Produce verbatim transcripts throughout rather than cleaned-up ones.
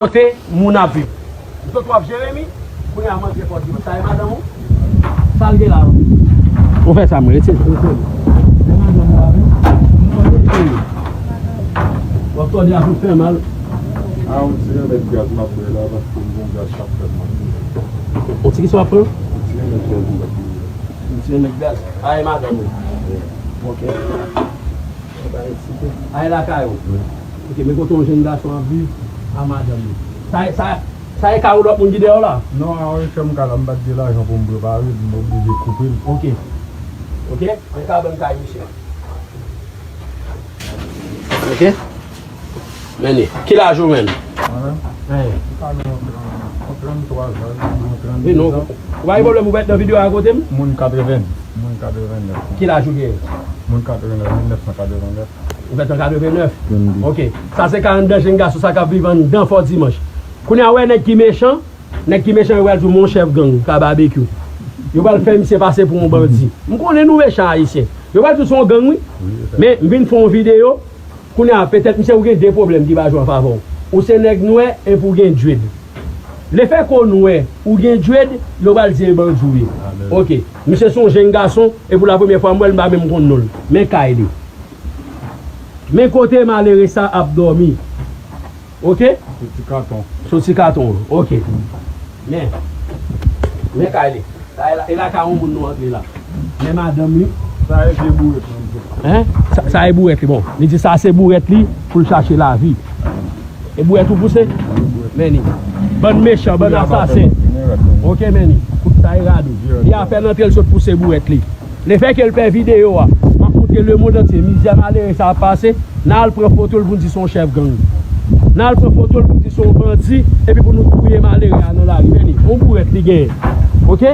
Kote moun ap viv. Zòt w ap Jeremi, kounye a m antre Fò Dimanch. Sa e madanm ou? Sa l gen la? Ou fè sa, mwen retire. Retire. E madanm ou la, wi. M konnen. W ap tòde a pou fè mal. A, yon ti remèd gaz m ap bwè la, paske m gon gaz k ap fè m mal. Yon ti kisa w ap pran? Yon ti remèd gaz m ap bwè. Yon ti remèd gaz. A, e madanm ou? Wi. Ok. Ay lakay ou. Wi. Ok, men kote yon jenn gason ap viv a madanm li. Sa, sa, sa e kay yon lòt moun ki dèyè w la? Non, a yon chèm kay la, m pa t gen lajan pou m prepare l, m oblije koupe l. Ok. Ok, men kabann kay misye. Ok. Men li. Ki laj ou menm? Mwen menm? Wi. M ka gen yon trant, yon trant twa zan, yon trant de zan. Wi, non. Ou pa gen pwoblèm, ou mèt nan videyo a kote m? Moun katreven, moun katrevennèf. Ki laj ou gen? Moun katreven, mil nèf san katreven nèf. Ou fèt an katreven nèf? Trannde. Ok. Sa se ka anndan jenn gason sa k ap viv anndan Fò Dimanch. Kounye a, wè nèg ki mechan, nèg ki mechan yo pral di w, men yon chèf gang, ka babekyou. Yo pral fè misye pase pou yon bandi. M konnen nou mechan Ayisyen. Yo pral di w se yon gang, wi. Wi, se sa. Men m vin fè yon videyo. Kounye a, petèt, misye, ou gen de pwoblèm ki pa jwe an favè w. Ou se nèg nwè epi ou gen dread. Lefètke w nwè, ou gen dread, yo pral di e bandi w ye. Amèn. Ok. Misye se yon jenn gason, e pou la premyè fwa m wè l, m pa menm konn non l. Men kay li. Men kote malere sa ap dòmi. Ok? Soti katon. Soti katon, ok. Men. Men kay li. Sa e la, e lakay yon moun nou antre la. Men madanm li. Sa e vye bourèt li. Hein? Sa, sa e bourèt li, bon. Li di sa se bourèt li pou l chache lavi. E bourèt ou pouse? Men li. Bann mechan, bann asasen. Ok, men li. Kout sa e radou. Li a pèn antre l sot pouse bourèt li. Lefètke l fè videyo a, m ap montre lemonn antye mizè malere sa ap pase, n al pran foto l pou n di se yon chèf gang. N al pran foto l pou n di se yon bandi, epi pou nou touye malere a nan lari. Men li, yon bourèt li genyen. Ok?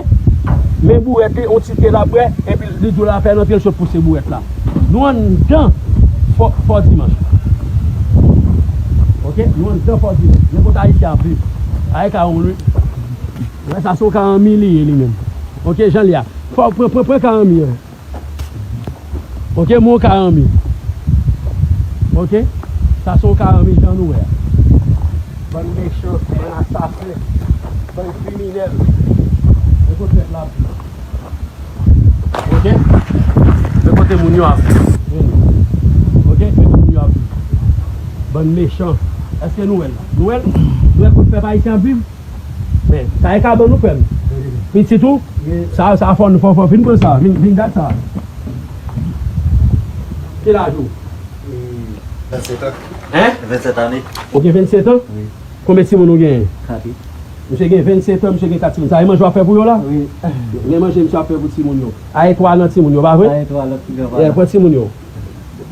Men bourèt li, yon ti te l ap bwè, epi li di w l a fè l antre l sot pouse bourèt la. Nou anndan Fò, Fò Dimanch. Ok? Nou anndan Fò Dimanch. Men kote Ayisyen ap viv. Ay ka yon lwi. Wè sa se yon ka anmi li ye li menm. Ok, jan l ye a. Fò, pran, pran, pran ka anmi an. Ok, men yon ka anmi. Ok? Sa se yon ka anmi jan nou wè a. Bann mechan, bann asasen, bann kriminèl. Men kote pèp la ap viv. Ok? Men kote moun yo ap viv. Ok? Men kote moun yo ap viv. Bann mechan. Èske nou wè l? Nou wè l? Nou wè kote pèp ayisyen ap viv? Men, sa e kabann ou, frè m? Wi. Pitit ou? Wi. Sa, sa fò nou fò, fò fin pran sa. Vin, vin gad sa. Ki laj ou? Wi. Vennsèt an. Hein? Vennsèt ane. Ou gen vennsèt an? Wi. Konbyen timoun ou genyen? Kat. Misye gen vennsèt an, misye gen kat timoun. Sa e manje w ap fè pou yo la? Wi. Men manje misye ap fè pou timoun yo. A e twa nan timoun yo, pa vre? A e twa lòt ki gran pa la. Pran timoun yo.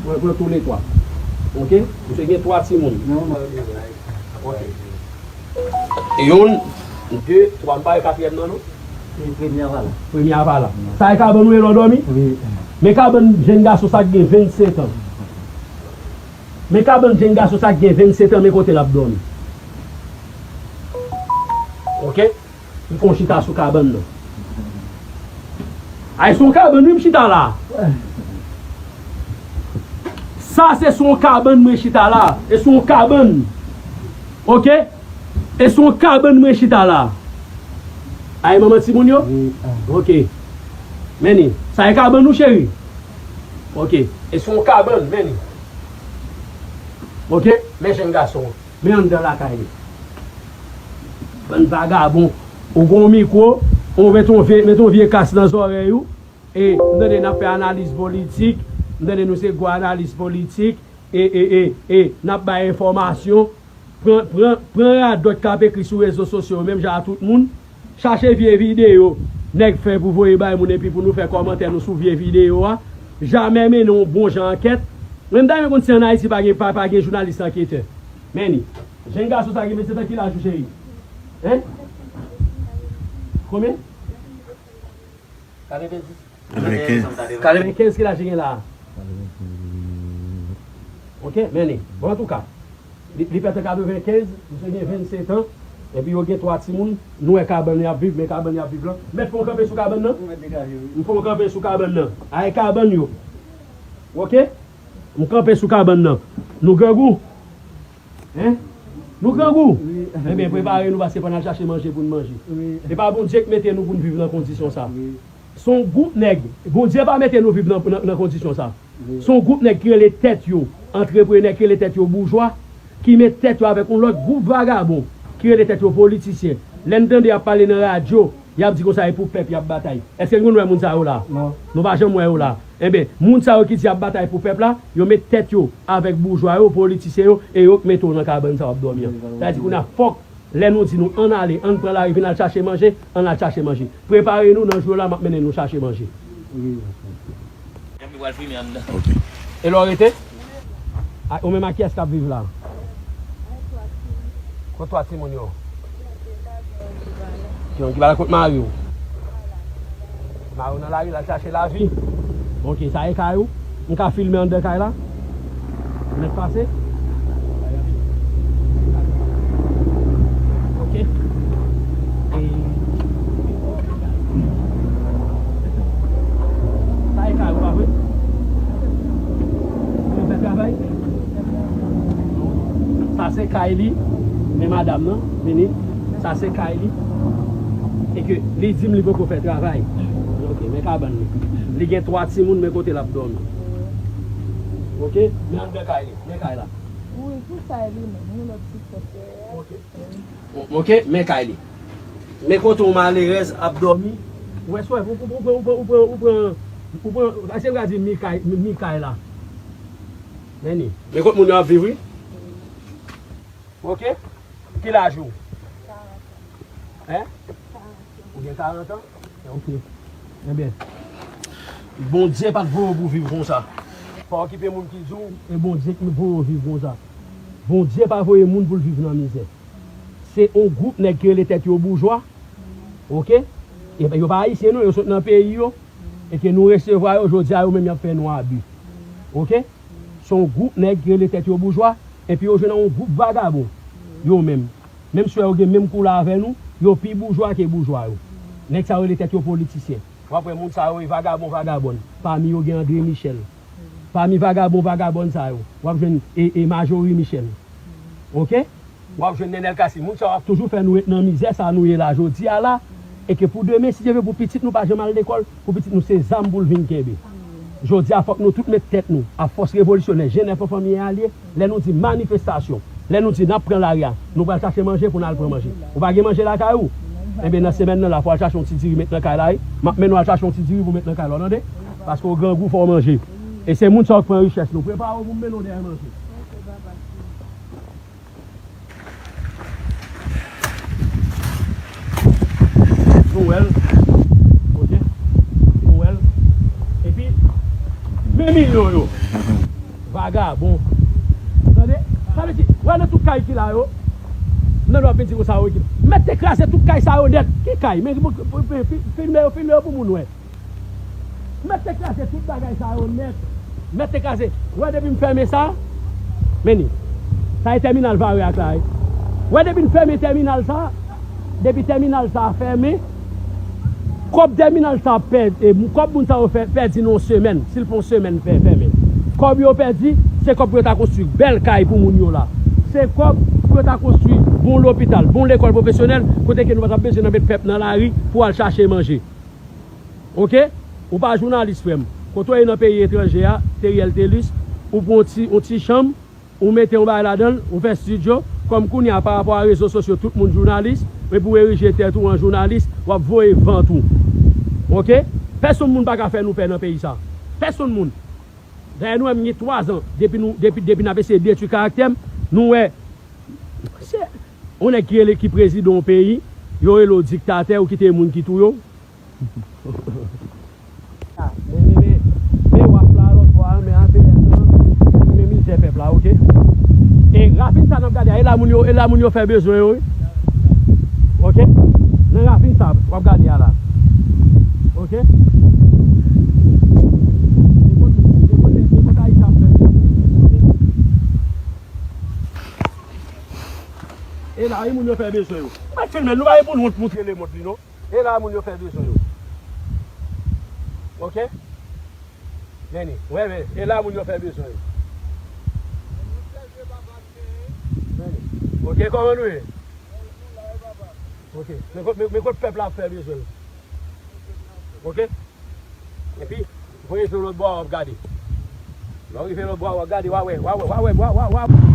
Pran, pran tou le twa. Ok? Misye gen twa timoun. Non, mwen. Ok. Youn, de, twa, m pa wè katriyèm nan, non? Se premye a pa la. Premye a pa la. Sa e kabann ou ye lè w dòmi? Wi. Men kabann jenn gason sa k gen vennsèt an. Men kabann jenn gason sa k gen vennsèt an, men kote l ap dòmi. Ok? M fè yon chita sou kabann nan. Ay, se yon kabann, wi, m chita la. Sa se sou yon kabann mwen chita la. E sou yon kabann. Ok? E sou yon kabann mwen chita la. Ay, manman timoun yo? Wi. Ok. Men li. Sa e kabann ou, cheri? Ok. E sou yon kabann, men li. Ok? Men jenn gason. Men anndan lakay li. Bann vagabon. Ou gon mikwo, ou met yon vye, met yon vye kas nan zòrèy ou. E m tande n ap fè analiz politik, m tande nou se gwo analiz politik, e, e, e, e, n ap bay enfòmasyon. Pran, pran, pran radòt k ap ekri sou rezo sosyo yo, menm jan a tout moun. Chache vye videyo nèg fè pou voye bay moun epi pou nou fè kòmantè nou sou vye videyo a. Jamè mennen yon bon jan ankèt. Mwen m ta renmen konn si ann Ayiti pa gen, pa, pa gen jounalis anketè. Men li. Jenn gason sa gen vennsèt an, ki laj ou, cheri? Hein? Konbyen? Katrevenndis. Katrevenkenz. Katrevenkenz, ki laj li gen la a? Ok, men li. Bon, antouka, li, li fèt an katrevenkenz, misye gen vennsèt an, epi yo gen twa timoun, nou wè kabann y ap viv, men kabann y ap viv lan. Mèt fè yon kanpe sou kabann nan? Ou mèt degaje, wi. M fè yon kanpe sou kabann nan. Ay kabann yo. Ok? M kanpe sou kabann nan. Nou grangou? Hein? Nou grangou? Wi. Ebyen, prepare nou, paske fò n al chache manje pou n manje. E pa Bondye k mete nou pou n viv nan kondisyon sa. Se yon gwoup nèg. Bondye pa mete nou viv nan, nan, nan kondisyon sa. Se yon gwoup nèg ki rele tèt yo antreprenè, ki rele tèt yo boujwa, ki met tèt yo avèk yon lòt gwoup vagabon ki rele tèt yo politisyen. Lè n tande y ap pale nan radyo, y ap di konsa e pou pèp y ap batay. Èske n konn wè moun sa yo la? Nou pa janm wè yo la. Enben, moun sa yo ki di y ap batay pou pèp la, yo met tèt yo avèk boujwa yo, politisyen yo, e yo k mete w nan kabann sa w ap dòmi an. Sa vle di kounye a fòk lè nou di nou ann ale, ann pran lari, vin al chache manje, ann al chache manje. Prepare nou, nan jou la, m ap mennen nou chache manje. Ok. E lè w rete? A, ou menm ak kiyès k ap viv la? Kot twa timoun yo? Ki, ki pa la kot mari w? Mari w nan lari, l al chache lavi. Ok, sa e kay ou? M ka filme anndan kay la? Ou mèt pase? Ok. E sa e kay ou, pa vre? Ou fè travay? Sa se kay li, men madanm nan, vini. Sa se kay li. E ke li di m li poko fè travay. Ok, men kabann li. Li gen twa timoun, men kote l ap dòmi. Ok, men anndan kay li, men kay la. Wi, pou sa e li menm, yon lòt ti sòsyè. Ok. O-, ok, men kay li. Men kote yon malerèz ap dòmi. Ou wè, swè, ou, ou, ou pran, ou pran, ou pran, ou pran, ou pran, se vre di mi kay, mi, mi kay la. Men ni. Men kot moun yo ap viv, wi. Ok? Ki laj ou? Karant an. Hein? Karant an. Ou gen karant an? Ok. Ebyen, Bondye pa t voye w pou viv konsa. Pa okipe moun ki di w, e Bondye ki voye w viv konsa. Bondye pa voye moun pou l viv nan mizè. Se yon gwoup nèg ki rele tèt yo boujwa, ok? E yo pa ayisyen non, yo sot nan peyi yo, e ke nou resevwa yo, jodi a yo menm y ap fè nou abi. Ok? Se yon gwoup nèg ki rele tèt yo boujwa, epi yo jwenn yon gwoup vagabon, yo menm. Menm si yo gen menm koulè avè nou, yo pi boujwa ke boujwa yo. Nèg sa yo rele tèt yo politisyen. W ap wè moun sa yo e vagabon vagabòn. Pami yo gen André Michel. Pami vagabon vagabòn sa yo, w ap jwenn e, e Marjorie Michel. Ok? W ap jwenn Nenel Cassy. Moun sa yo ap toujou fè nou ret nan mizè sa nou ye la jodi a la. E ke pou demen, si Dye vle, pou pitit nou pa janm al lekòl, pou pitit nou se zam pou l vin kenbe. Jodi a, fòk nou tout met tèt nou, a fòs revolisyonè, G nèf an fanmi alye, lè nou di manifestasyon, lè nou di n ap pran lari a, nou pral chache manje pou n al pran manje. Ou pa gen manje lakay ou? Enben, nan semèn nan la, fò w al chache yon ti diri met nan kay la, wi. M ap mennen w al chache yon ti diri pou met nan kay la, w tande? Paske w grangou, fò w manje. E se moun sa yo k pran richès nou. Prepare w pou m mennen w dèyè manje. Nou wè l. Ok. Nou wè l. Epi, men milyon yo. Vagabon. Tande? Sa vle di, wè nan tout kay ki la yo. Nan lwa vin di konsa, wi. Mèt te kraze tout kay sa yo nèt. Ki kay? Men, men, men, fi-, filme yo, filme yo pou moun wè. Mèt te kraze tout bagay sa yo nèt. Mèt te kraze. Wè depi m fèmen sa, men ni. Sa e tèminal Vare ak la, wi. Wè depi n fèmen tèminal sa, depi tèminal sa fèmen, kòb tèminal sa pèdi, e, kòb moun sa yo fè, pèdi nan yon semèn, si l fè yon semèn fè, fèmen. Kòb yo pèdi, se kòb pou yo ta konstwi bèl kay pou moun yo la. Se kòb pou yo ta konstwi bon lopital, bon lekòl pwofesyonèl, kote ke nou pa t ap bezwen nan met pèp nan lari pou al chache manje. Ok? Ou pa jounalis, frè m. Kote w ye nan peyi etranje a, Teriel Telus, ou pran yon ti, yon ti chanm, ou mete yon bagay ladan l, ou fè estidyo, kòm kounye a, pa rapò a rezo sosyo, tout moun jounalis, epi w erije tèt ou an jounalis, w ap voye vant ou. Ok? Pèsonn moun pa ka fè nou pè nan peyi sa. Pèsonn moun. Dayè, nou wè m gen twa zan, depi nou, depi, depi n ap eseye detwi karaktè m, nou wè, se yon nèg ki rele ki prezidan yon peyi, yo rele w diktatè, ou kite moun ki touye w. Men, men, men, men waf la lòt bò a, men A P N nan, men mizè pèp la, ok? E ravin sa n ap gade a, e la moun yo, e la moun yo fè bezwen yo, wi. Ok? Nan ravin sa w ap gade a la. Ok? E kote, e kote, e kote Ayiti ap fè bezwen yo, ok? E la, e moun yo fè bezwen yo. Nou pa t filme l, nou pa gen pou nou wont moutre lemonn li, non. E la moun yo fè bezwen yo. Ok? Men ni. Wè, men. E la moun yo fè bezwen yo. Men ni. Ok, kòman nou ye? Ok. Men kot, men, men kot pèp la ap fè bezwen l. Ok? Epi, voye sou lòt bò a, w ap gade. Lè w rive lòt bò a, w ap gade, w a wè, w a wè, w a wè, w a, w a, w a.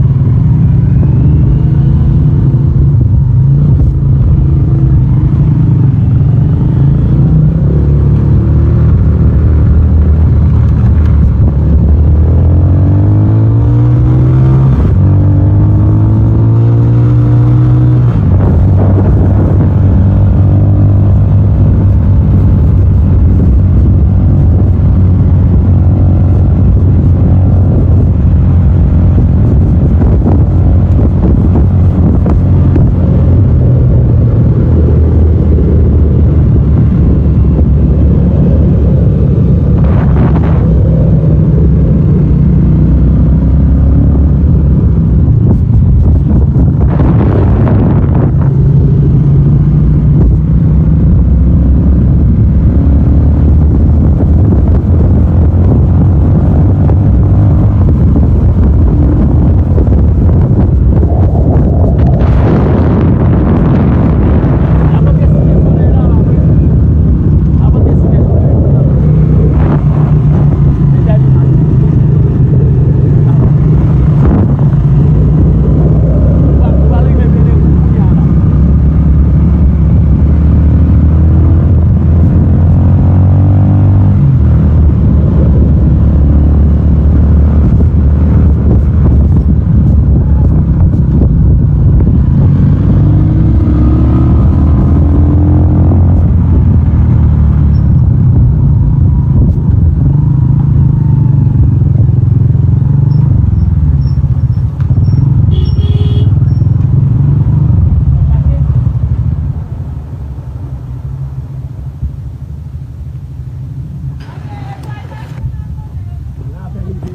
Nan afè mize,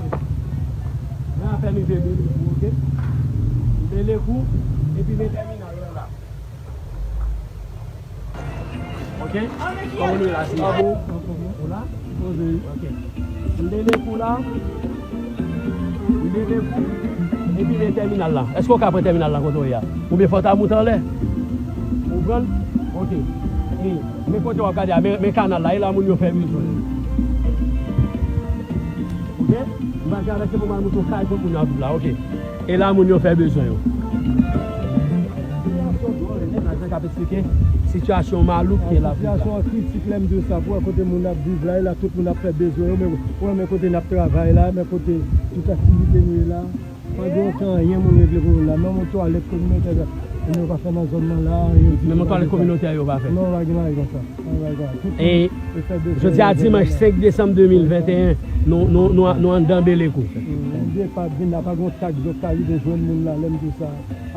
nan afè mize Belekou, ok? Belekou, epi men tèminal lan la. Ok? Kòman nou ye la, se bon? Ou la? Ok. M leve kou la. M leve kou. Epi men tèminal la. Èske w ka pran tèminal la kote w ye a? Oubyen fò w ta moute anlè? Ou konprann? Ok. E, men kote w ap gade a, men, men kanal la, e la moun yo fè bezwen yo. Ok? M pral travèse pou m al montre w kay kot moun yo ap viv la, ok? E la moun yo fè bezwen yo. Sitiyasyon dwòl, e nèg la k ap eksplike sitiyasyon malouk ke l ap viv la. Sitiyasyon an kritik, lè m di w sa, pou wè kote moun ap viv la, e la tout moun ap fè bezwen yo, men, ou wè, men kote n ap travay la, men kote tout aktivite nou ye la. Pa gen okenn anyen moun regle pou nou la. Menm yon twalèt kominotè, nou pa fè nan zòn nan la. Menm yon twalèt kominotè yo pa fè. Non, pa gen anyen konsa. E jodi a dimanch senk desanm de mil venteyen, nou, nou, nou, nou anndan Belekou. Bondye pa vin la, pa gen yon tak zòt ka rive jwenn moun la, lè m di sa,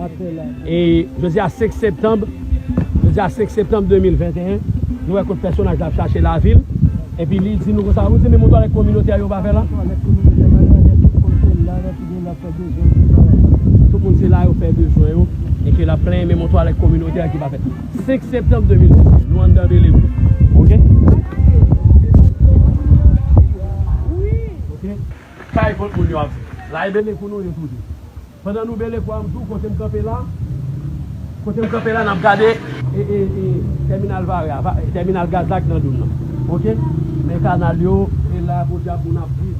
atè la. E jodi a senk septanm, jodi a senk septanm de mil venteyen, nou wè kot pèsonaj la ap chache lavil. Epi li di nou konsa, ou di menm yon twalèt kominotè yo pa fè la? Twalèt kominotè pa fè, tout moun se la, tout moun ap fè bezwen yo. Tout moun se la yo fè bezwen yo, e ke l ap plenyen menm yon twalèt kominotè ki pa fè. Senk septanm de mil venteyen, nou anndan Belekou. Ok? Ok? Kay kot moun yo ap viv. La e Belekou nou ye toujou. Pandan nou Belekou a, m di w kote m kanpe la, kote m kanpe la, n ap gade, e, e, e, tèminal vare a, va-, tèminal gaz la ki nan dwòl nan. Ok? Men kanal yo, e la podyab moun ap viv.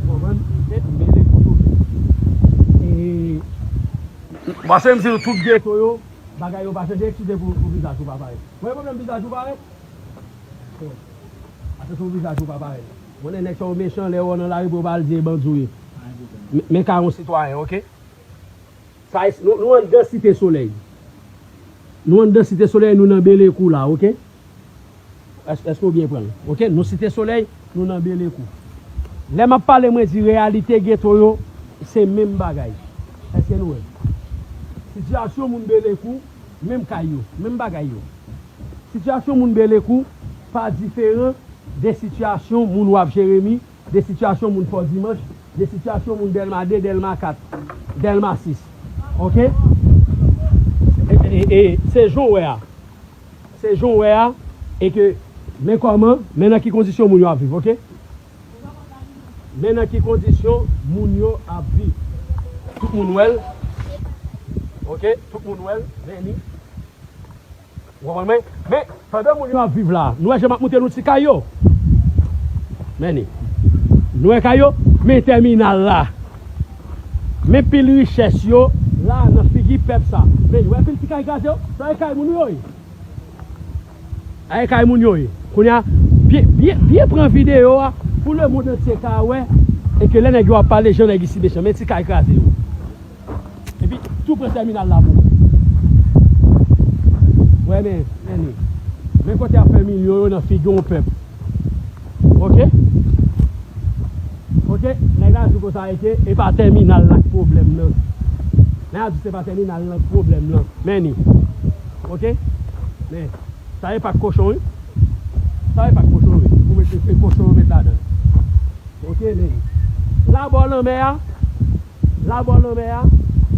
Ou konprann? E Belekou toujou. E, paske m di nou tout geto yo, bagay yo pa chanje, eskize pou, pou vizaj ou pa parèt. Mwen pwoblèm vizaj ou parèt? Atè sou vizaj ou pa parèt. Konnen nèg sa yo mechan, lè yo wè w nan lari pou yo pa al di e bandi w ye. Men, men ka yon sitwayen, ok? Sa, nou, nou anndan Site Solèy. Nou anndan Site Solèy, nou nan Belekou la, ok? Èske, èske w byen pran l? Ok, nou Site Solèy, nou nan Belekou. Lè m ap pale, mwen di reyalite geto yo, se menm bagay. Èske nou wè? Sitiyasyon moun Belekou, menm kay yo, menm bagay yo. Sitiyasyon moun Belekou pa diferan de sitiyasyon moun Waf Jeremi, de sitiyasyon moun Fò Dimanch, de sitiyasyon moun Dèlma de, Dèlma kat, Dèlma sis. Ok? E, e, e, se jan w wè a. Se jan w wè a, e ke, men kòman, men nan ki kondisyon moun yo ap viv, ok? Men nan ki kondisyon moun yo ap viv. Tout moun wè l. Ok? Tout moun wè l. Men li. Ou konprann mwen? Men, pandan moun yo ap viv la, nou wè jan m ap montre nou ti kay yo? Men li. Nou wè kay yo? Men tèminal la. Men pil richès yo la nan figi pèp sa. Men li, wè pil ti kay kraze yo? Sa e kay moun yo ye. Ay kay moun yo ye. Kounye a, byen, byen, byen pran videyo a pou lemonn antye ka wè. E ke lè nèg yo ap pale, jan nèg isi mechan, men ti kay kraze yo. Epi, tou pran tèminal la pou ou. Wè, men, men li. Men kote ap fè milyon yo nan figi yon pèp. Oke? Oke? Nèg la di konsa, e ke, e pa tèminal la k pwoblèm nan. Nèg la di se pa tèminal la k pwoblèm nan. Men li. Oke? Men, sa e pak kochon, wi. Sa e pak kochon, wi. Ou mete, se kochon yo met ladan. Oke, men. Labò lanmè a, labò lanmè a,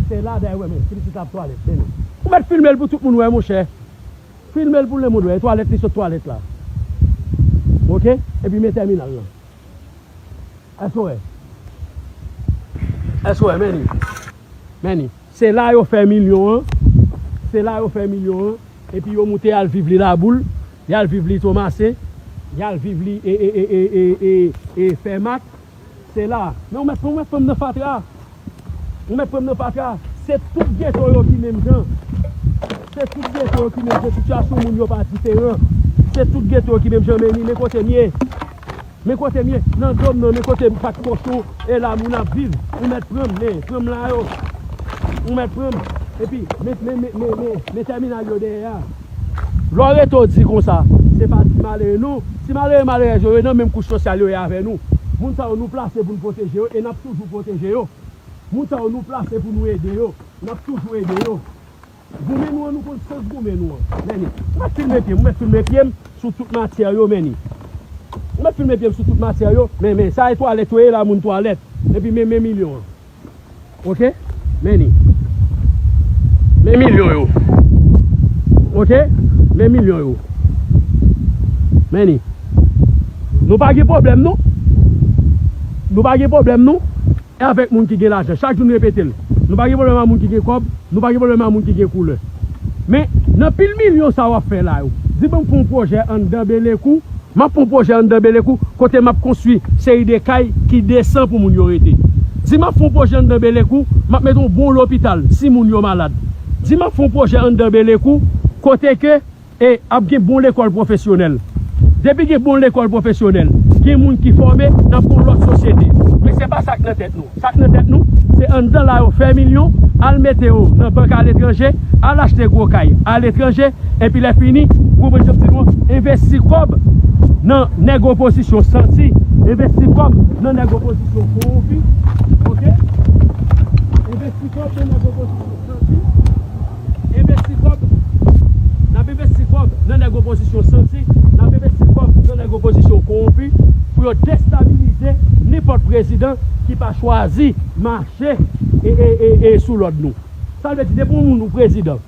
se la dèyè, wè, men, ti pitit la ap twalèt, men. Ou mèt filme l pou tout moun wè, monchè. Filme l pou lemonn wè, e twalèt li sot twalèt la. Oke? Epi men tèminal lan. Èske w wè? Èske w wè, men li. Men li. Se la yo fè milyon an. Se la yo fè milyon an. Epi yo moute y al viv li Laboul. Y al viv li Tomasen. Y al viv li e, e, e, e, e, e, e Fèmat. Se la. Men ou mèt, ou mèt pran m nan fatra. Ou mèt pran m nan fatra. Se tout geto yo ki menm jan. Se tout geto yo ki menm jan. Sitiyasyon moun yo pa diferan. Se tout geto yo ki menm jan, men li, men kote m ye. Men kote m ye, nan dòm nan, men kote m pat kochon, e la moun ap viv. Ou mèt pran m, men, pran m la yo. Ou mèt pran m. Epi, men, men, men, men, men, men tèminal yo dèyè a. Lè w rete w di konsa, se pa ti malere non. Ti malere malerèz yo, yo nan menm kouch sosyal yo ye avè nou. Moun sa yo nou plase pou n pwoteje yo, e n ap toujou pwoteje yo. Moun sa yo nou plase pou nou ede yo, n ap toujou ede yo. Goumen nou an, nou konn sans goumen nou an. Men li. Ou mèt filme pye m, ou mèt filme pye m sou tout matyè yo, men li. Ou mèt filme pye m sou tout matyè yo, men, men, sa e twalèt yo ye la, moun twalèt. Epi men, men milyon an. Oke? Men li. Men milyon yo. Oke? Men milyon yo. Men li. Nou pa gen pwoblèm, non. Nou pa gen pwoblèm, non. E avèk moun ki gen lajan. Chak jou n repete l. Nou pa gen pwoblèm ak moun ki gen kòb, nou pa gen pwoblèm ak moun ki gen koulè. Men, nan pil milyon sa w ap fè la yo, di ban m fè yon pwojè anndan Belekou, m ap fè yon pwojè anndan Belekou, kote m ap konstwi seri de kay ki desan pou moun yo rete. Di m ap fè yon pwojè anndan Belekou, m ap mete yon bon lopital si moun yo malad. Di m ap fè yon pwojè anndan Belekou, kote ke e ap gen bon lekòl pwofesyonèl. Depi gen bon lekòl pwofesyonèl, gen moun ki fòme, n ap gen yon lòt sosyete. Men se pa sa k nan tèt nou. Sa k nan tèt nou, se anndan la yo fè milyon, al mete yo nan bank aletranje, al achte gwo kay aletranje, epi lè fini, ou konprann jan m di nou an, envesti kòb nan nèg opozisyon santi, envesti kòb nan nèg opozisyon kowonpi, oke? Envesti kòb nan nèg opozisyon santi. Envesti kòb, n ap envesti kòb nan nèg opozisyon santi, n ap envesti kòb nan nèg opozisyon kowonpi pou yo destabilize nenpòt prezidan ki pa chwazi mache e, e, e, e sou lòd nou. Sa vle di, depi yon moun ou prezidan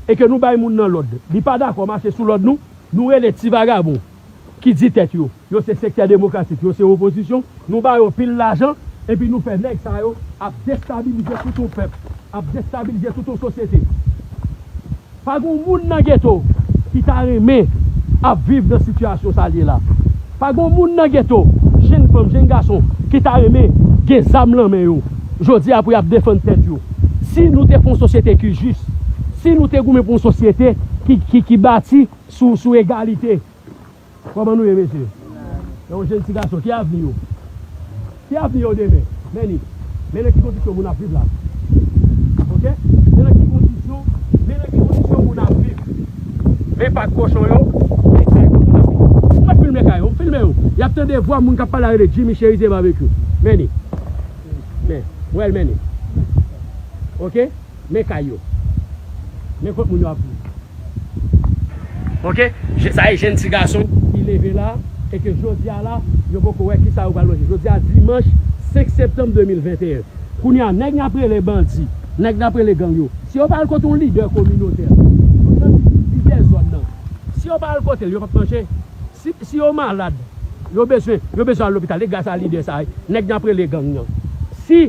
e ke nou bay moun nan lòd, li pa dakò mache sou lòd nou, nou rele ti vagabon ki di tèt yo, yo se sektè demokratik, yo se opozisyon, nou ba yo pil lajan, epi nou fè nèg sa yo ap destabilize tout yon pèp, ap destabilize tout yon sosyete. Pa gen moun nan geto ki ta renmen ap viv nan sitiyasyon sa l ye la. Pa gen moun nan geto, jenn fanm, jenn gason, ki ta renmen gen zam nan men yo jodi a pou y ap defann tèt yo. Si nou te fè yon sosyete ki jis, si nou te goumen pou yon sosyete ki, ki, ki bati sou, sou egalite, kòman nou ye, mesye? Yon jenn ti gason, ki avni yo? Ki avni yo demen? Men li. Men nan ki kondisyon moun ap viv la. Oke? Men nan ki kondisyon, men nan ki kondisyon moun ap viv. Men pak kochon yo, men kay kote moun ap viv. Ou mèt filme kay yo, filme yo. Y ap tande vwa moun k ap pale a rele Jimmy Chérizier Barbecue. Men li. Men, ou wè l men li. Oke? Men kay yo. Men kot moun yo ap viv. Oke? Je-, sa e jenn ti gason ki leve la, e ke jodi a la, yo poko wè kisa yo pral manje. Jodi a, dimanch senk septanm de mil venteyen. Kounye a, nèg n ap rele bandi, nèg n ap rele gang yo, si yo pa al kote yon lidè kominotè, yon lidè zòn nan, si yo pa al kote l, yo p ap manje. Si, si yo malad, yo bezwen, yo bezwen al lopital, e gras a lidè sa a, nèg n ap rele gang nan. Si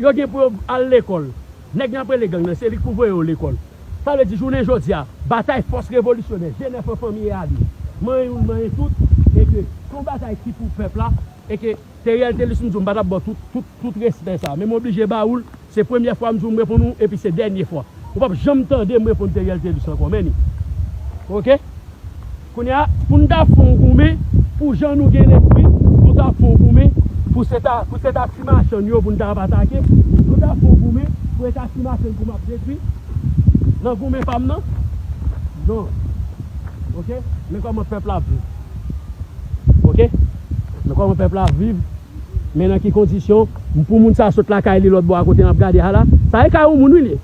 yo gen pou yo al lekòl, nèg n ap rele gang nan, se li k pou voye yo lekòl. Sa vle di, jounen jodi a, batay fòs revolisyonè, G nèf an, Fanmi e Alye, manyen youn, manyen tout, e ke se yon batay ki pou pèp la, e ke Theriel Thelus, m di w, m pa t ap ba w tout, tout, tout respè sa. Men m oblije ba ou l. Se premyè fwa m di w m reponn ou, epi se dènye fwa. Ou p ap janm tande m reponn Theriel Thelus ankò, men ni. Oke? Kounye a, pou n ta fè yon goumen, pou jan nou gen lespri, nou ta fè yon goumen, pou se ta, pou se ta ti machann yo, pou n ta ap atake, nou ta fè yon goumen, pou e ta ti machann pou m ap detwi, nan goumen pa m nan? Non. Oke? Men kòman pèp la ap viv. Oke? Men kòman pèp la ap viv. Men nan ki kondisyon, pou moun sa sot lakay li lòt bò a kote n ap gade a la, sa e kay yon moun wi li ye.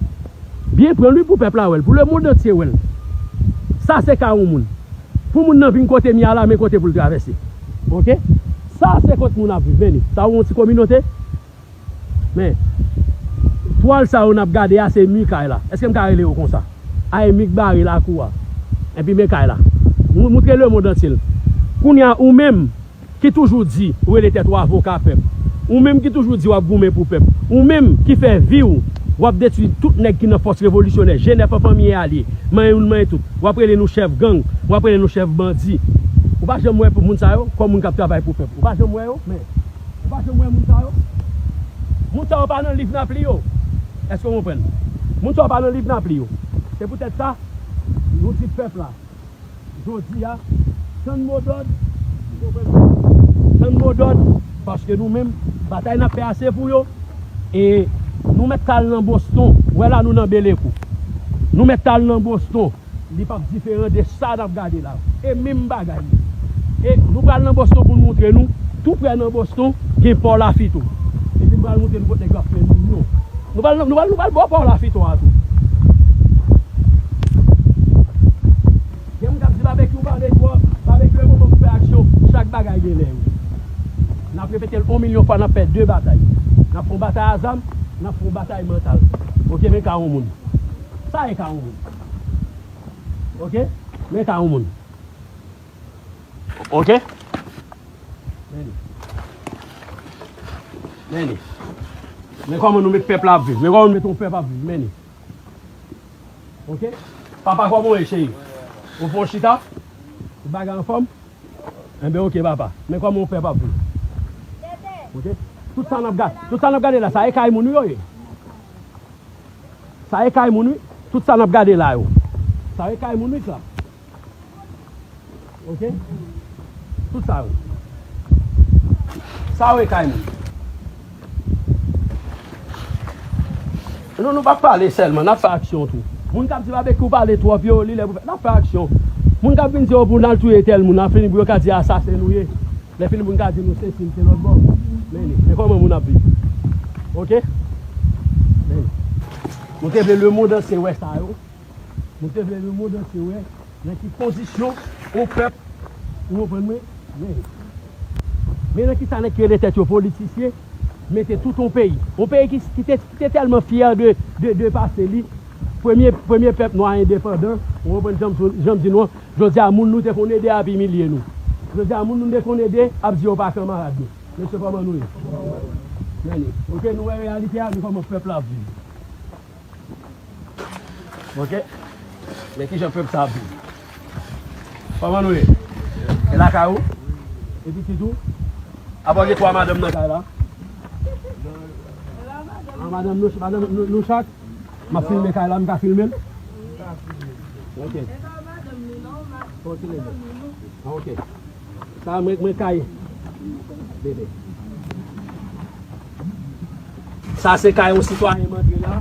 Byen pran l wi pou pèp la wè l, pou lemonn antye wè l. Sa se kay yon moun. Pou moun nan vin kote m ye a la, men kote pou l travèse. Oke? Sa se kot moun ap viv, men ni. Sa ou yon ti kominote? Men, twal sa yo n ap gade a, se mi kay la. Èske m ka rele yo konsa? A e mi k bare lakou a. Epi men kay la. Mou-, moutre lemonn antye l. Kounye a, ou menm ki toujou di, ou rele tèt ou avoka pèp. Ou menm ki toujou di w ap goumen pou pèp. Ou menm ki fè vi w, w ap detwi tout nèg ki nan fòs revolisyonè, G nèf an, Fanmi e Alye, manyen youn, manyen tout. W ap rele nou chèf gang, w ap rele nou chèf bandi. Ou pa janm wè moun sa yo kòm moun k ap travay pou pèp. Ou pa janm wè yo, men. Ou pa janm wè moun sa yo? Moun sa yo pa nan liv n ap li yo. Èske w konprann? Moun sa yo pa nan liv n ap li yo. Se poutèt sa, nou di pèp la, jodi a, tann modòd, ou konprann? Tann modòd, paske nou menm, batay n ap fè a se pou yo. E nou mèt t al nan Boston. Ou wè la nou nan Belekou. Nou mèt t al nan Boston. Li p ap diferan de sa n ap gade la. E menm bagay li. E nou pral nan Boston pou n moutre nou, tou prè nan Boston, gen pò Lafito. Epi m pral moutre nou kot nèg yo ap fè nou. Nou pral, nou pral, nou pral bò pò Lafito a tou. Gen moun k ap di babekyou pale twòp, babekyou e moman pou fè aksyon, chak bagay gen lè yo. N ap repete l yon milyon fwa, n ap fè de batay. N ap fè yon batay a zam, n ap fè yon batay mantal. Oke, men ka yon moun. Sa e ka yon moun. Oke? Men ka yon moun. Oke? Men li. Men li. Men kòman nou met pèp la ap viv. Men kòman nou met yon pèp ap viv. Men li. Oke? Papa, kòman w ye, cheri? Ou fè yon chita? Tout bagay anfòm? Enben, oke, papa. Men kòman yon pèp ap viv. Oke? Tout sa n ap ga-, tout sa n ap gade la, sa e kay moun wi yo ye. Sa e kay moun wi. Tout sa n ap gade la yo. Sa e kay moun wi sa. Oke? Tout sa yo. Sa yo e kay moun. Non, nou p ap pale sèlman, n ap fè aksyon tou. Moun k ap di babekyou pale twòp yo, li lè pou fè, n ap fè aksyon. Moun k ap vin di yo pou n al touye tèl moun, a fini pou yo ka di asasen nou ye. Lè fini pou n ka di nou se sil, se lòt bò. Men li, men kòman moun ap viv. Oke? Men li. Nou te vle lemonn antye wè sa yo. Nou te vle lemonn antye wè nan ki kondisyon yon pèp, ou konprann mwen, men, men nan ki sa nèg ki rele tèt yo politisyen mete tout yon peyi. Yon peyi ki, ki te, ki te tèlman fyè de, de, de pase li. Premye, premye pèp nwa endepandan, ou konprann jan m, jan m di nou an. Jodi a, moun nou te konn ede ap imilye nou. Jodi a, moun nou te konn ede ap di yo pa kanmarad nou. Mesye, kòman nou ye? Men li. Oke, nou wè reyalite a, men kòman pèp la ap viv. Oke? Men kijan pèp sa ap viv. Kòman nou ye? E lakay ou? E pitit ou? Apa w gen twa madanm nan kay la? A, madanm nou, madanm nou, nou chak? M ap filme kay la, m ka filme l? Oke. Oke. Sa mwen, mwen kay bebe. Sa se kay yon sitwayen m antre la.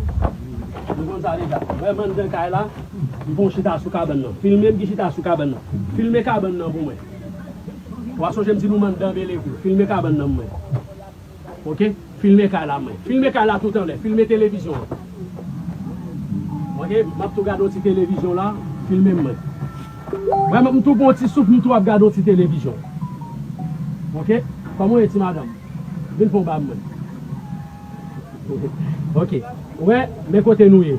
Nou konn sa deja. Wè m anndan kay la. M fè yon chita sou kabann nan. Filme m ki chita sou kabann nan. Filme kabann nan pou mwen. W a sonje m di nou m anndan Belekou. Filme kabann nan pou mwen. Oke? Filme kay la mwen. Filme kay la tout anlè. Filme televizyon an. Oke? M ap tou gade yon ti televizyon la. Filme m mwen. Vrèman, m tou pran yon ti souf, m tou ap gade yon ti televizyon. Oke? Kòman w ye, ti madanm? Vin fè yon ba mwen. Oke. Ou wè, men kote nou ye.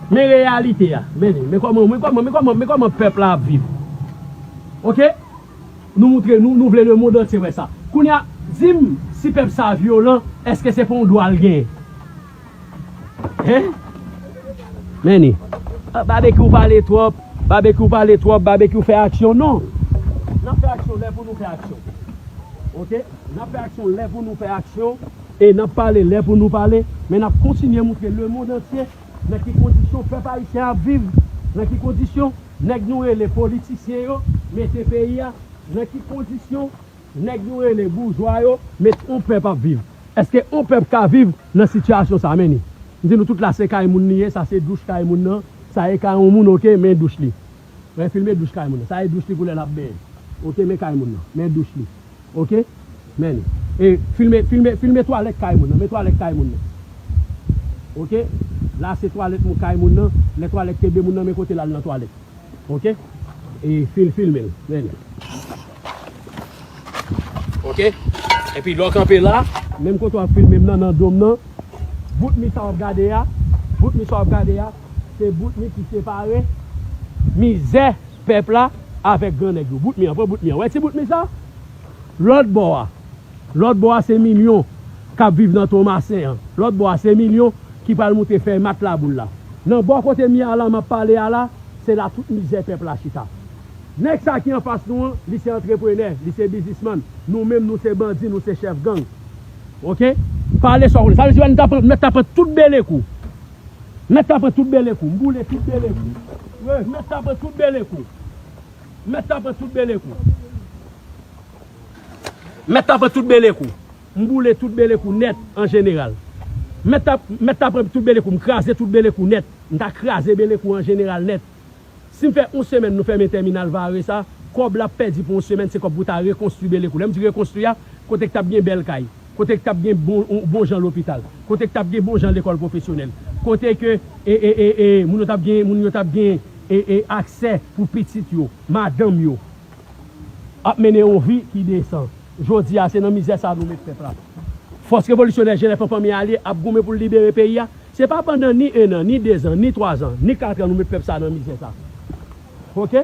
Men reyalite a. Men li. Men kòman, men kòman, men kòman, men kòman pèp la ap viv. Oke? Nou moutre, nou, nou vle lemonn antye wè sa. Kounye a, di m, si pèp sa vyolan, èske se pa yon dwa l genyen? Hein? Men li. Babekyou pale twòp, Babekyou pale twòp, Babekyou fè aksyon. Non. N ap fè aksyon lè pou nou fè aksyon. Oke? N ap fè aksyon lè pou nou fè aksyon. E n ap pale lè pou nou pale. Men n ap kontinye montre lemonn antye nan ki kondisyon pèp ayisyen ap viv, nan ki kondisyon nèg nou rele politisyen yo mete peyi a, nan ki kondisyon nèg nou rele boujwa yo met on pèp ap viv. Èske on pèp ka viv nan sitiyasyon sa? Men ni. M di nou tout la se kay moun li ye, sa se douch kay moun nan, sa e kay on moun, oke, men douch li. Wè, filme douch kay moun nan. Sa e douch li pou lè l ap benyen. Oke, men kay moun nan. Men douch li. Oke? Men ni. E filme, filme, filme twalèt kay moun nan. Men twalèt kay moun nan. Oke? La se twalèt moun kay moun nan. Lè twalèt kenbe moun nan, men kote l al nan twalèt. Oke? E fil, filme l. Men li. Oke? Epi lè w kanpe la, menm kote w ap filme m nan, nan do m nan, bout mi sa w ap gade a, bout mi sa w ap gade a, se bout mi ki separe mizè pèp la avèk gran nèg yo. Bout mi an, pran bout mi an. Wè ti bout mi sa? Lòt bò a. Lòt bò a se milyon k ap viv nan Tomasen an. Lòt bò a se milyon ki pral moute fèy mat laboul la. Nan bò kote mi a la, m ap pale a la, se la tout mizè pèp la chita. Nèg sa ki anfas nou an, li se antreprenè, li se biznismann. Nou menm, nou se bandi, nou se chèf gang. Oke? Pale sa w konnen. Sa vle di, nou ta pran, mèt ta pran tout belekou. Mèt ta pran tout belekou. M boule tout belekou. Wi, mèt ta pran tout belekou. Mèt ta pran tout belekou. Mèt ta pran tout belekou. M boule tout belekou nèt an jeneral. Mèt ta, mèt ta pran tout belekou. M kraze tout belekou nèt. M ta kraze belekou an jeneral nèt. Si m fè yon semèn nou fèmen tèminal Vare sa, kòb l ap pèdi pou yon semèn, se kòb pou ta rekonstwi belekou. Lè m di rekonstwi a, kote k t ap gen bèl kay, kote k t ap gen bon, bon jan lopital, kote k t ap gen bon jan lekòl pwofesyonèl, kote ke, e, e, e, e, moun yo t ap gen, moun yo t ap gen, e, e, aksè pou pitit yo, madanm yo ap mennen yon vi ki desan. Jodi a, se nan mizè sa nou met pèp la. Fòs revolisyonè G N F an Fanmi Alye ap goumen pou l libere peyi a. Se pa pandan ni en an, ni dezan, ni twazan, ni katran nou met pèp sa nan mizè sa. Oke?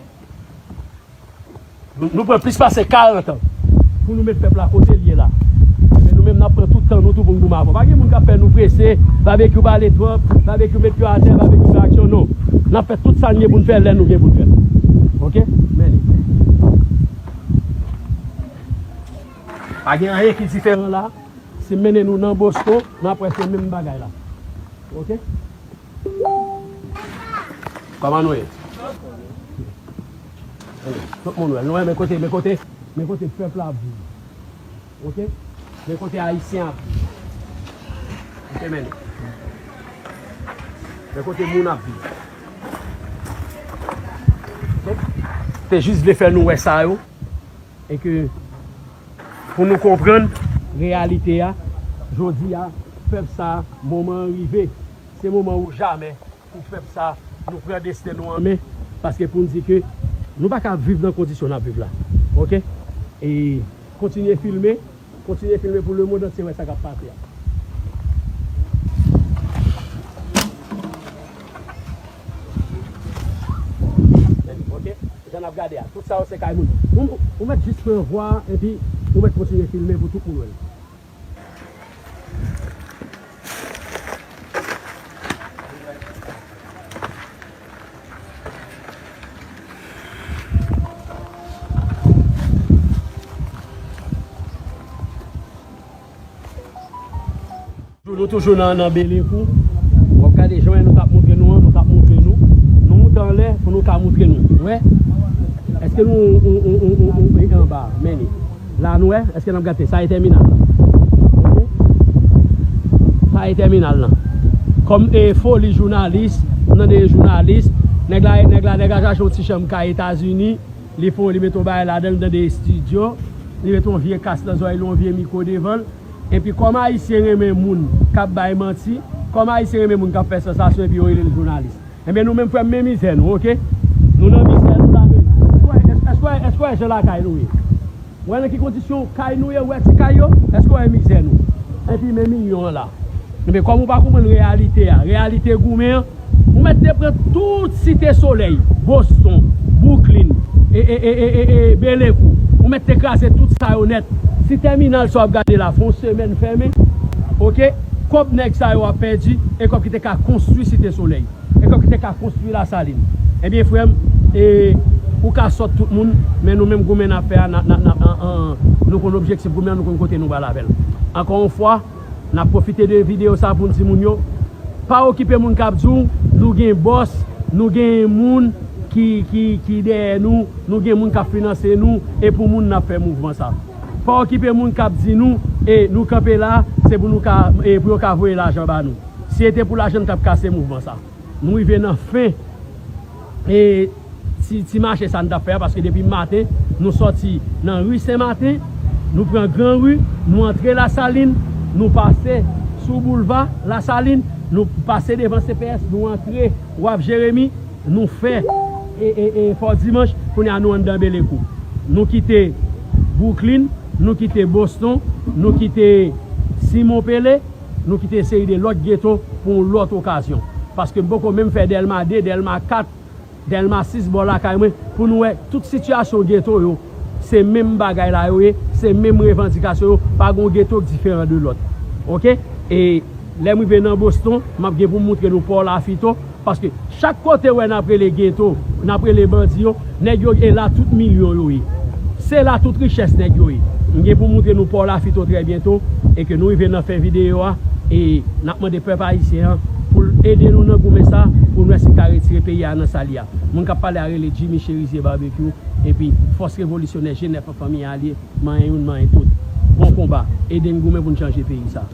Nou, nou pran plis pase karant an pou nou met pèp la kote l ye la. Men nou menm, n ap pran tout tan nou tou pou n goumen avè w. Pa gen moun k ap fè nou prese, Babekyou pale twòp, Babekyou met pye atè, Babekyou fè aksyon, non. N ap fè tout sa n gen pou n fè lè nou gen pou n fè l. Oke? Men li. Pa gen anyen ki diferan la. Si m mennen nou nan Boston, n ap wè se menm bagay la. Oke? Kòman nou ye? Tout moun wè. Nou wè, men kote, men kote, men kote pèp la ap viv. Oke? Men kote ayisyen ap viv. Oke, men. Men kote moun ap viv. Oke? Te jis vle fè nou wè sa yo. E ke pou nou konprann reyalite a, jodi a, pèp sa, moman an rive. Se moman ou jamè pou pèp sa, nou pran desten nou an men, paske pou n di ke nou pa ka viv nan kondisyon n ap viv la. Oke? E kontinye filme, kontinye filme pou lemonn antye wè sa k ap pase a. Oke? Jan n ap gade a. Tout sa yo se kay moun. Ou, ou mèt jis pran vwa a, epi ou mèt kontinye filme pou tout moun wè l. Nou toujou nan, nan Belekou. W ap gade jan nou t ap montre nou an, nou t ap montre nou. Nou moute anlè pou nou ka montre nou. Ou wè? Èske nou, ou, ou, ou, ou, ou, e anba? Men li. La nou wè? Èske n ap gade? Sa e tèminal la. Oke? Sa e tèminal la. Kòm e foli jounalis, m tande e jounalis, nèg la, nèg la, nèg la chache yon ti chanm kay Etazini, li fè, li mete yon bagay ladan l, m tande estidyo, li mete yon vye kas nan zòrèy li, yon vye mikwo devan l. Epi kòm ayisyen renmen moun k ap bay manti, kòm ayisyen renmen moun k ap fè sansasyon epi yo rele l jounalis. Enben nou menm frè m, men mizè nou, oke? Nou nan mizè nou la, men èske w wè, èske w wè, èske w wè jan lakay nou ye? W wè nan ki kondisyon kay nou ye, w wè ti kay yo? Èske w wè mizè nou? Epi men milyon an la. Enben kòm ou pa konprann reyalite a, reyalite goumen an, ou mèt te pran tout Site Solèy, Boston, Brooklyn, e, e, e, e, e, e, Belekou. Ou mèt te kraze tout sa yo nèt. Si tèminal sa w ap gade la fè yon semèn fèmen, oke, kòb nèg sa yo ap pèdi, e kòb ki te ka konstwi Site Solèy. Nèg yo ki te ka konstwi Lasalin. Ebyen, frè m, e, ou ka sòt tout moun, men nou menm goumen n ap fè a, n ap, n ap, n ap, an, an, nou konn objektif goumen an, nou konn kote nou pral avè l. Ankò yon fwa, n ap pwofite de videyo sa pou n di moun yo, pa okipe moun k ap di w, nou gen bòs, nou gen moun ki, ki, ki dèyè nou, nou gen moun k ap finanse nou, e pou moun n ap fè mouvman sa. Pa okipe moun k ap di nou, e nou kanpe la, se pou nou ka, e pou yo ka voye lajan ba nou. Si se te pou lajan, n t ap kase mouvman sa. Nou rive nan fen, e ti, ti mache sa n t ap fè a, paske depi maten, nou sòti nan ri Sen Maten, nou pran Gran Ri, nou antre Lasalin, nou pase sou boulva Lasalin, nou pase devan C P S, nou antre Waf Jeremi, nou fè, e, e, e, Fò Dimanch, kounye a nou anndan Belekou. Nou kite Brooklyn, nou kite Boston, nou kite Simon Pele, nou kite seri de lòt geto pou yon lòt okazyon. Paske m poko menm fè Dèlma de, Dèlma kat, Dèlma sis bò lakay mwen, pou nou wè tout sitiyasyon geto yo, se menm bagay la yo ye, se menm revandikasyon yo, pa gon geto k diferan de lòt. Oke? E lè m rive nan Boston, m ap gen pou m moutre nou Pò Lafito, paske chak kote w wè n ap rele geto, n ap rele bandi yo, nèg yo e la tout milyon yo ye. Se la tout richès nèg yo ye. M gen pou m moutre nou Pò Lafito trè byento, e ke nou rive nan fen videyo a, e n ap mande pèp ayisyen an pou l ede nou nan goumen sa, pou n wè si n ka retire peyi a nan sa l ye a. Moun k ap pale a rele Jimmy Cherizier Barbecue, epi Fòs Revolisyonè G nèf an Fanmi Alye, manyen youn, manyen tout. Bon konba, ede n goumen pou n chanje peyi sa.